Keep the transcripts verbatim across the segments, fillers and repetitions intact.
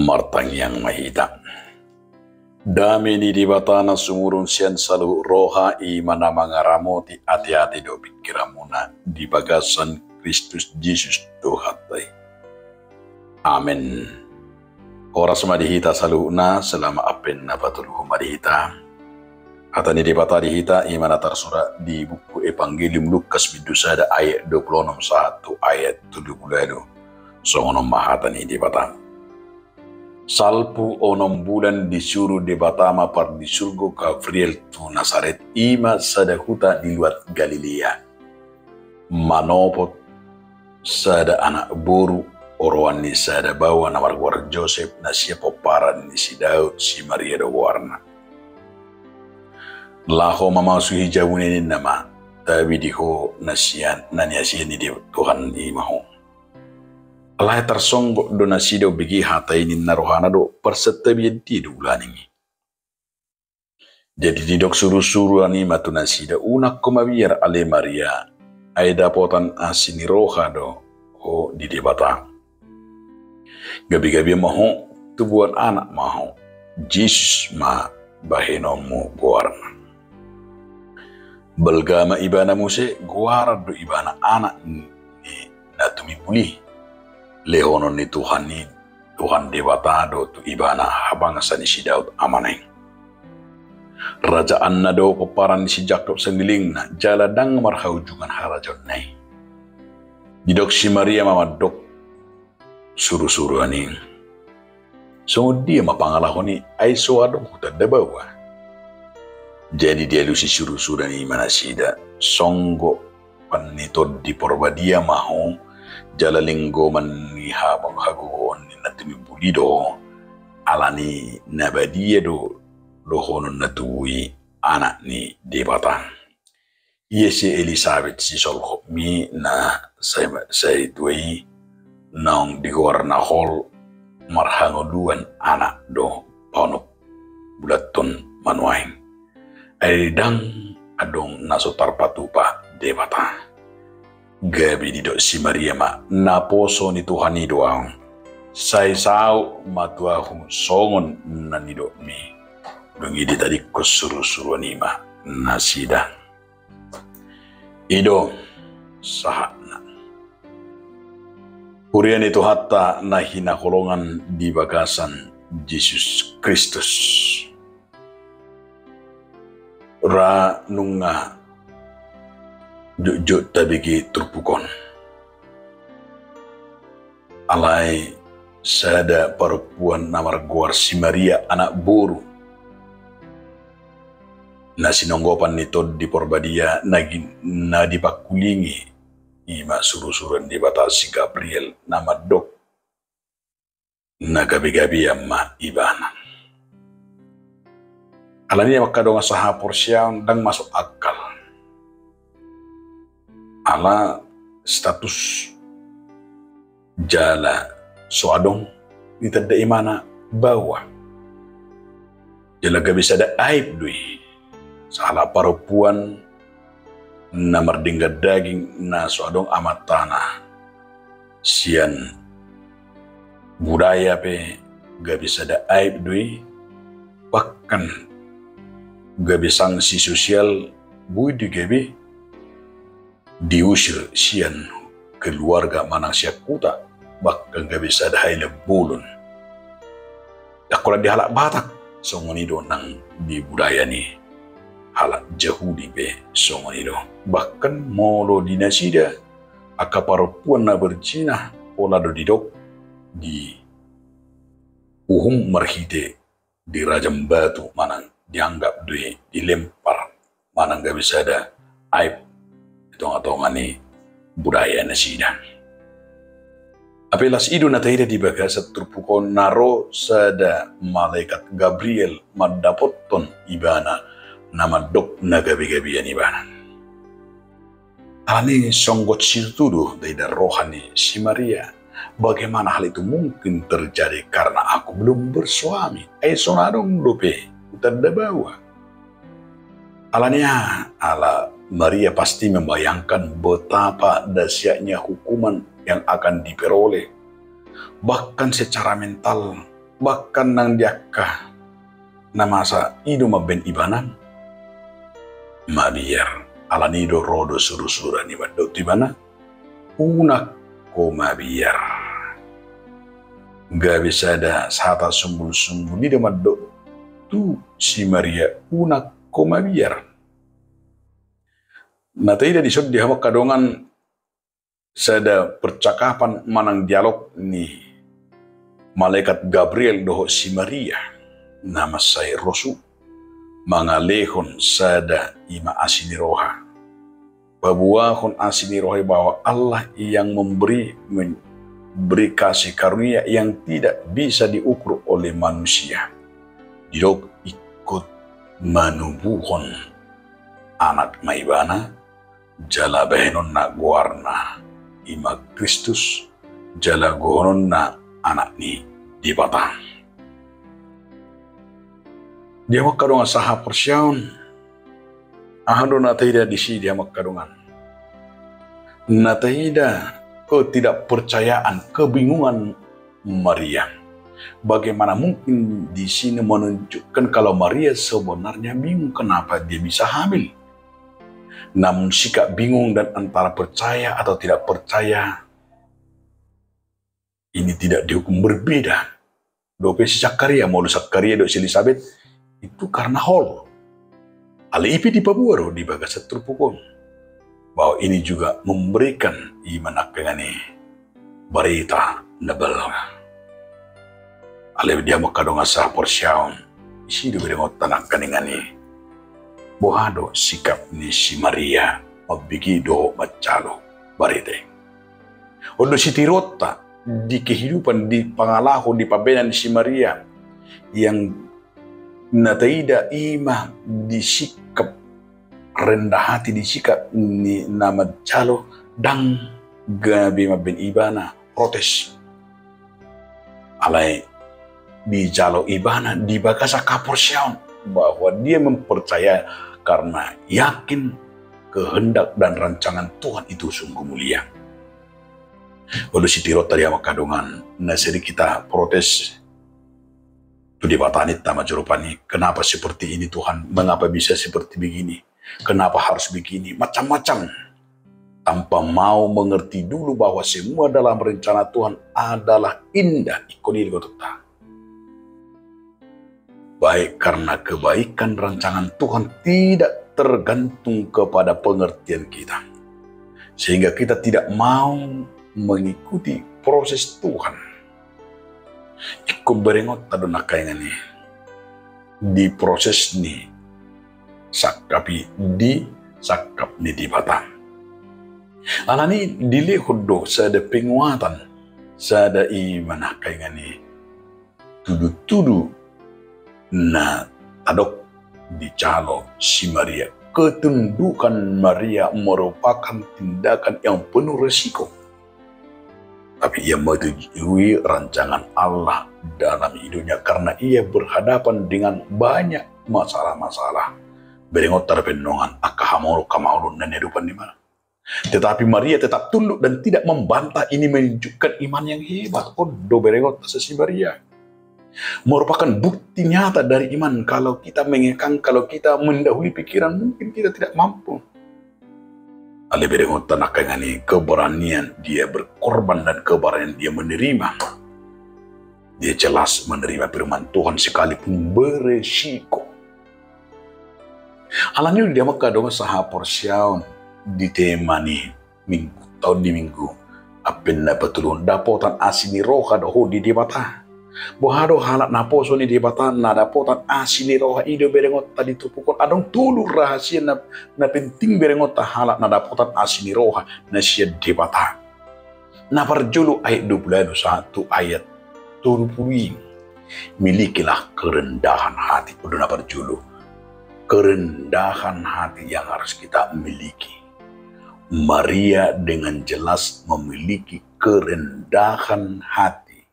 Martangiang ma hita. Dame ni Debata na sumurung sian saluhut roha, i ma na mangaramoti ateate dohot pingkiranmuna di bagasan Kristus Jesus Tuhanta i. Amen. Horas ma di hita saluhutna, selama Advent na patoluhon ma di hita. Hata ni Debata di hita i ma na tarsurat di buku Evangelium Lukas bindu sada ayat dua pulu onom sahat tu ayat tolu pulu ualu. Songon on ma hata ni Debata. Salpu onom bulan disuru Debata ma pardisurgo Gabriel tu Nasaret, i ma sada huta di luat Galilea, manopot sada anak boru, oroan ni sada baoa na margoar Josep, na sian pomparan ni si Daud, si Maria do goarna. Laho mamasuhi jabuna i ninna ma, tabi di ho na sian, na niasian ni Tuhan i ma ho. Alai tarsonggot do nasida umbege hata i, ninna rohana do, parsantabian dia do ulaning i. Jadi didok surusuruan i ma tu nasida, unang ho mabiar ale Maria, ai dapotan asi ni roha do ho di Debata. Gabegabean ma ho, tubuan anak ma ho, Jesus ma bahenonmu goarna. Balga ma ibana muse, goaran do ibana anak ni na tumimbul i. Lehonon ni Tuhan i, Tuhan Debata do tu ibana habangsa ni si Daud amana i. Rajaanna do pomparan ni si Jakob salelengna, jala ndang marhaujungan harajaonna i. Didok si Maria ma mandok surusuruan i, songon dia ma pangalahon i, ai so adong hutanda baoa? Jadi dialusi surusuruan i ma nasida, songgopan ni Tondi Porbadia ma ho, jala linggoman ni habang hagogoon ni na tumimbul i do ho, alani na badia do dohonon na tubu i anak ni Debata. Ia si Elisabet sisolhotmi na sai, sai tua i, naung digoar na hol, marhangoluan anak do paonom bulanhon manuaeng. Ai ndang adong na so tarpatupa Debata. Gabe didok si Maria ma, naposo ni Tuhan i do ahu. Sai saut ma tu ahu songon na nidokmi. Dung i ditadingkon surusuruan i ma nasida. I do sahatna. Huria ni Tuhanta na hinaholongan di bagasan Jesus Kristus. Ra nunga jotjot tabege turpuk on. Alai sada parompuan na margoar si Maria anak boru, na sinonggopan ni Tondi Porbadia na gin-, na dipangkulingi i ma surusuruan Debata si Gabriel na mandok, na gabegabean ma ibana. Alani i angka dongan sahaporseaon, ndang masuk akal. Ala status jala so adong ditanda ibana baoa. Jala gabe sada aib do i. Sahalak parompuan na mardenggan daging na so adong amantana. Sian budaya pe gabe sada aib do i, bahkan gabe sanksi sosial, boi do gabe diusir sian keluarga manang sian huta, bahkan gabe sada hailan bolon. Ndang holan di halak Batak songon i do, nang di budaya ni halak Jahudi pe songon i do. Bahkan molo di nasida angka parompuan na berzina, pola do didok diuhum marhite dirajam batu manang dianggap do i dilempar manang gabe sada aib di tongatonga ni budaya nasida. Hape las i do na taida di bagasan turpuk on, na ro sada malaikat Gabriel mandapothon ibana na mandok na gabegabean ibana. Alani songgot situtu do taida roha ni si Maria. Bagaimana hal itu mungkin terjadi karena aku belum bersuami? Ai so na adong dope hutanda baoa. Alani aha? Ala Maria pasti membayangkan betapa dahsyatnya hukuman yang akan diperoleh. Bahkan secara mental bahkan nang di angka na masa i do mambaen ibana mabiar. Alani do ro do suru-suru ni mandok tu ibana, unang ho mabiar. Gabe sada sahata sumbul-sumbul i do mandok tu si Maria, unang ho mabiar. Na taida dison di hamu angka dongan sada percakapan manang dialog ni malaikat Gabriel dohot si Maria na mansai rosu mangalehon sada i ma asi ni roha. Paboahon asi ni roha i bahwa Allah yang memberi, memberi kasih karunia yang tidak bisa diukur oleh manusia. Didok ingkon manubuhon anak ma ibana, jala bahenonna goarna i ma Kristus, jala gohononna anak ni Debata. Di hamu angka dongan sahaporseaon, aha do na taida disi di hamu angka dongan? Na taida ketidakpercayaan, kebingungan Maria. Bagaimana mungkin di sini menunjukkan kalau Maria sebenarnya bingung kenapa dia bisa hamil? Namun sikap bingung dan antara percaya atau tidak percaya ini tidak dihukum berbeda. Dope si Zakaria, molo Zakaria dohot si Elisabet itu karena hol. Alai i pe dipaboa do di bagasan turpuk on bahwa ini juga memberikan i ma nangkaningan i barita na balga. Alai di hamu angka dongan sahaporseaon, disi do berengonta nangkaningan i. Boha do sikap ni si Maria mambege dohot manjalo barita i? On do sitiruonta di kehidupan, di pangalaho, di pambaenan ni si Maria yang na taida i ma di sikap rendah hati, di sikap ni na manjalo, ndang gabe mambaen ibana protes. Alai dijalo ibana di bagasan haporseaon bahwa dia mempercaya karena yakin kehendak dan rancangan Tuhan itu sungguh mulia. On do sitiruonta di hamu angka dongan, na sering kita protes tu Debata ninta ma jolo, "Kenapa seperti ini, Tuhan? Mengapa bisa seperti begini? Kenapa harus begini?" Macam-macam. Tanpa mau mengerti dulu bahwa semua dalam rencana Tuhan adalah indah. Ingkon i do goarta. Baik karena kebaikan rancangan Tuhan tidak tergantung kepada pengertian kita. Sehingga kita tidak mau mengikuti proses Tuhan. Ingkon berengonta do nangkaningan i di proses ni sangkap i, di sangkap ni Debata. Alani dilehon do sada penguatan, sada i ma nangkaningan i tudutudu na tadok dijalo si Maria. Ketundukan Maria merupakan tindakan yang penuh resiko. Tapi ia menyetujui rancangan Allah dalam hidupnya karena ia berhadapan dengan banyak masalah-masalah. Berengonta dope dongan angka hamaolon-hamaolon na niadopan ni ibana. Tetapi Maria tetap tunduk dan tidak membantah. Ini menunjukkan iman yang hebat. On do berengonta si Maria. Merupakan bukti nyata dari iman. Kalau kita mengekang, kalau kita mendahului pikiran, mungkin kita tidak mampu. Alai berengonta nangkaningan i, keberanian dia berkorban dan keberanian dia menerima. Dia jelas menerima firman Tuhan sekalipun beresiko. Alani i di hamu angka dongan sahaporseaon, di tema ni minggu, taon ni minggu Advent na patoluhon, dapotan asi ni roha do ho di Debata. Boha do halak naposo ni Debata na dapotan asi ni roha i do berengonta di turpuk on? Adong tolu rahasia na, na penting berengonta halak na dapotan asi ni roha na sian Debata. Na parjolo ayat dua puluh ualu sahat tu ayat tolu puluh i. Milikilah kerendahan hati. On do na parjolo. Kerendahan hati yang harus kita miliki. Maria dengan jelas memiliki kerendahan hati.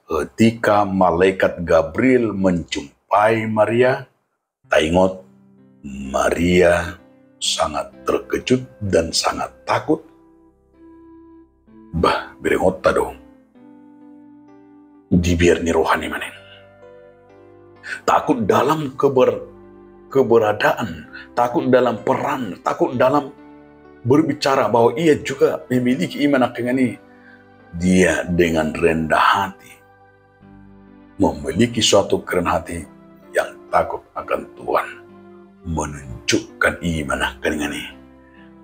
Ketika malaikat Gabriel menjumpai Maria, taingot, Maria sangat terkejut dan sangat takut. Bah, berengonta do. Di biar ni roha ni manen. Takut dalam keber-, keberadaan, takut dalam peran, takut dalam berbicara bahwa ia juga memiliki iman akan ini. Dia dengan rendah hati memiliki suatu kerendahan hati yang takut akan Tuhan, menunjukkan iman akan ini.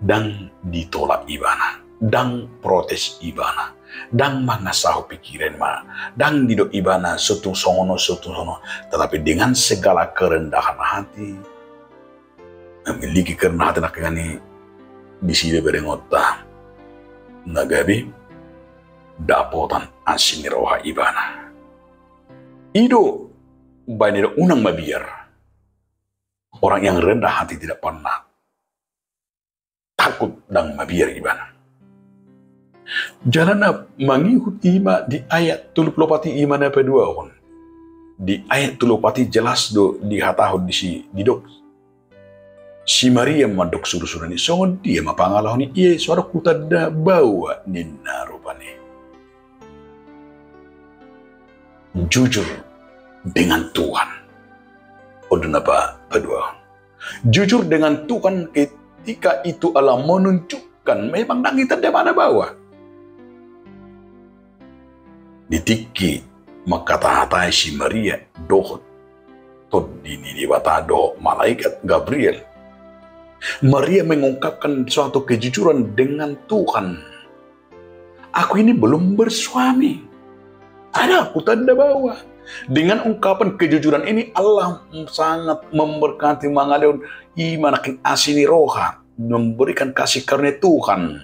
Ndang ditolak ibana, ndang protes ibana, ndang mangasahon pikiran ibana, ndang didok ibana so tung songon on, so tung songon on, tetapi dengan segala kerendahan hati, memiliki kerendahan hati nangkiningan i, disi do berengonta na gabe dapotan asi ni roha ibana. I do baen didok unang mabiar. Orang yang rendah hati tidak pernah takut, ndang mabiar ibana. Jala na mangihut i ma di ayat tolu pulu opat i, i ma na paduahon. Di ayat tolu pulu opat i jelas do dihatahon disi, didok. Si Maria mandok surusuruan i, songon dia ma pangalaho ni ia, so adong hutanda baoa ninna rupani. Jujur dengan Tuhan. On do na pa-, paduahon. Jujur dengan Tuhan ketika itu Allah menunjukkan memang ndang hutanda baoa. Di tingki mangkatahatai si Maria dohot Tondi ni Debata dohot malaikat Gabriel, Maria mengungkapkan suatu kejujuran dengan Tuhan. Aku ini belum bersuami. Ada hutanda baoa. Dengan ungkapan kejujuran ini, Allah sangat memberkati, mangalehon iman, asi ni roha, memberikan kasih karunia Tuhan.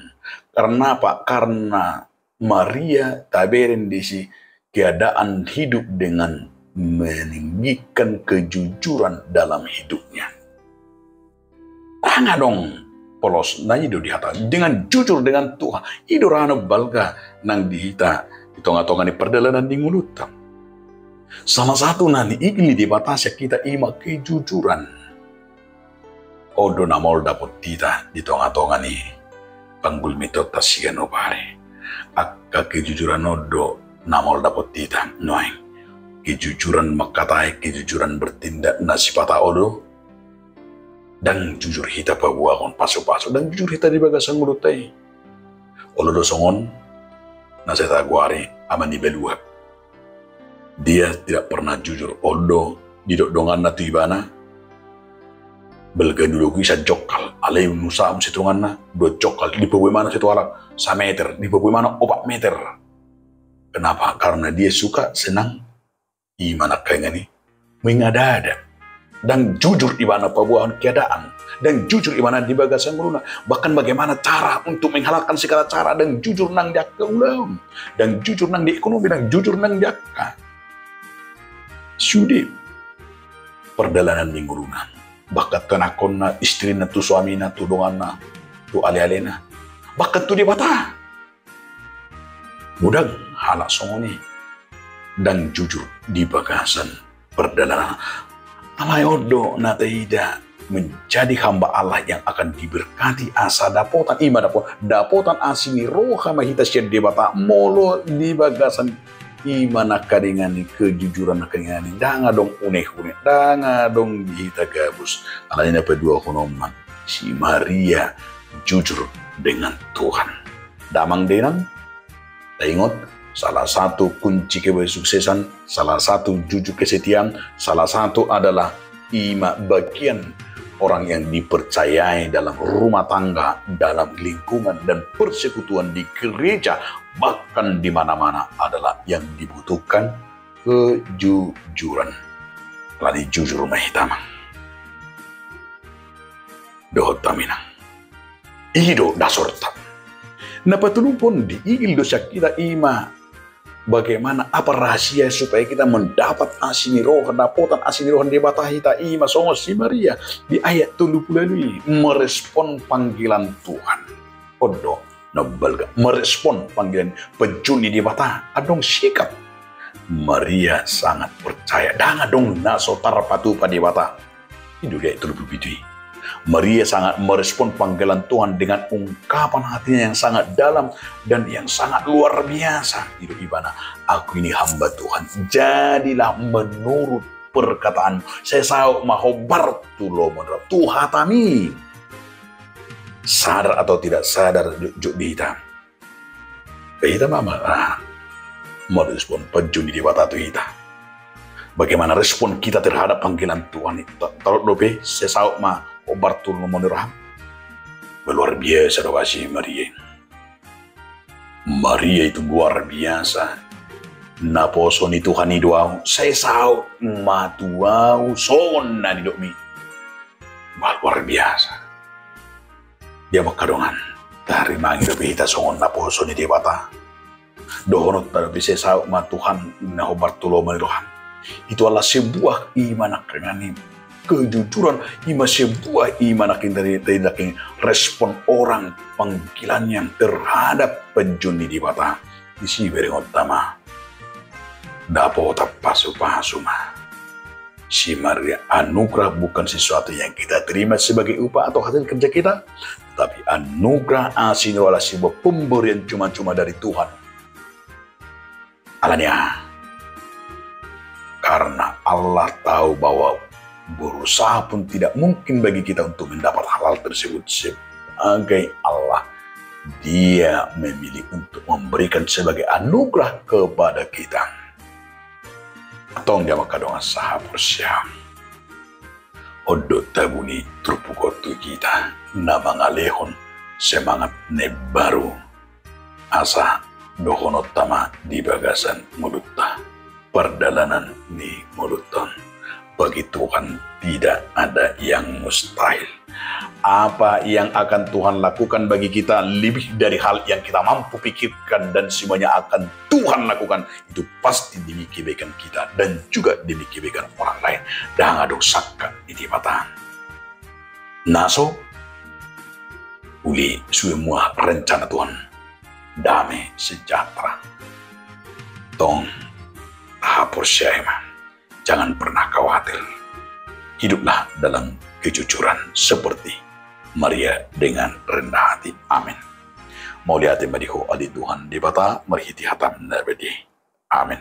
Karena apa? Karena Maria tabereng disi keadaan hidup dengan meninggikan kejujuran dalam hidupnya. Ndang adong polos, na i do dihatahon dengan jujur dengan Tuhan. I do ra na balga nang di hita di tongatonga ni pardalanan ni ngolunta. Salah satu na niigil ni Debata sian hita i ma kejujuran. On do na maol dapot hita di tongatonga ni panggulmitonta sian Opari. Angka kejujuran on do na maol dapot hita nuaeng. Kejujuran mangkatai, kejujuran bertindak, na sipata on do ndang jujur hita paboahon pasupasu, ndang jujur hita di bagasan ngolunta i. Olo do songon na sai tagoari ama ni Baluap. Dia tidak pernah jujur. On do didok donganna tu ibana, balga ni ulaonku i sajokkal, alai nusa hamu sitonganna dua jokkal, dipabue ma na sai tu halak sameter, dipabue ma na opat meter. Kenapa? Karena dia suka senang iman angka ingan i mengada-ada. Ndang jujur ibana paboahon keadaan. Ndang jujur ibana di bagasan ngoluna. Bahkan bagaimana cara untuk menghalalkan segala cara, ndang jujur nang di angka ulaon. Ndang jujur nang di ekonomi, ndang jujur nang di angka sude pardalanan ni ngoluna. Bahkan tu anakkonna, istrina, tu suamina, tu donganna, tu alealena. Bahkan tu Debata. Godang halak songon i ndang jujur di bagasan pardalanan. Alai on do na taida, menjadi hamba Allah yang akan diberkati asa dapotan, i ma dapot-, dapotan asi ni roha ma hita sian Debata molo di bagasan iman angka ingan i, kejujuran angka ingan i, ndang adong une-une, ndang adong di hita gabus. Alani na paduahon on ma, si Maria jujur dengan Tuhan. Damang dainang, taingot, salah satu kunci kesuksesan, salah satu jujur kesetiaan, salah satu adalah i ma bagian orang yang dipercayai dalam rumah tangga, dalam lingkungan dan persekutuan di gereja, bahkan di mana-mana adalah yang dibutuhkan kejujuran. Alani jujur ma hita amang dohot inang. I do dasorta. Na patoluhon diigil do sian hita i ma bagaimana, apa rahasia supaya kita mendapat asi ni roha, dapotan asi ni roha ni Debata hita, i ma songon si Maria di ayat tolu pulu ualu i, merespon panggilan Tuhan. On do na balga merespon panggilan, pejun ni Debata, adong sikap. Maria sangat percaya, ndang adong na so tarpatupa Debata. I do di ayat tolu pulu pitu i. Maria sangat merespon panggilan Tuhan dengan ungkapan hatinya yang sangat dalam dan yang sangat luar biasa. Didok ibana, "Aku ini hamba Tuhan, jadilah menurut perkataan-Mu." Sai saut ma hombar tu lomo ni roham, tu hataMi. Sadar atau tidak sadar, jotjot di hita. Hita ma, ma, ah, merespon panjou ni Debata tu hita. Bagaimana respon kita terhadap panggilan Tuhan itu? Ta-, taruh dope, sai saut ma hombar tu lomo ni roham. Luar biasa do asi Maria. Maria itu luar biasa. Naposo ni Tuhan i do ahu, sai saut ma tu ahu songon na nidokMi. Wah, luar biasa. Dia maka dongan, tarimangi dope hita songon naposo ni Debata. Dohononta dope, "Sai saut ma Tuhan na hombar tu lomo ni roham." Itu adalah sebuah iman, nangkiningan, kejujuran, ima sebuah iman, nangkiningan, dari, dari, dari respon orang panggilannya terhadap panjou ni Debata. Disi berengonta ma dapotan pasupasu ma. Si Maria, anugerah bukan sesuatu yang kita terima sebagai upah atau hasil kerja kita, tetapi anugerah asi ni roha adalah sebuah pemberian cuma-cuma dari Tuhan. Alani aha? Karena Allah tahu bahwa berusaha pun tidak mungkin bagi kita untuk mendapat hal-hal tersebut. Sebagai Allah, Dia memilih untuk memberikan sebagai anugerah kepada kita. Antong, dia maka dongan sahaporseaon, on do tabu ni turpuk on tu hita na mangalehon semangat na baru, asa dohononta ma di bagasan ngolunta, pardalanan ni ngolunta on. Bagi Tuhan tidak ada yang mustahil. Apa yang akan Tuhan lakukan bagi kita lebih dari hal yang kita mampu pikirkan, dan semuanya akan Tuhan lakukan. Itu pasti demi kebaikan kita dan juga demi kebaikan orang lain. Ndang adong sangkap ni Debata. Na so, uli sude ma rencana Tuhan. Dame sejahtera. Tong, haporseai ma. Jangan pernah khawatir. Hiduplah dalam kejujuran seperti Maria dengan rendah hati. Amin. Mauliate ma di Ho ale Tuhan Debata, marhite hataM na badia i. Amin.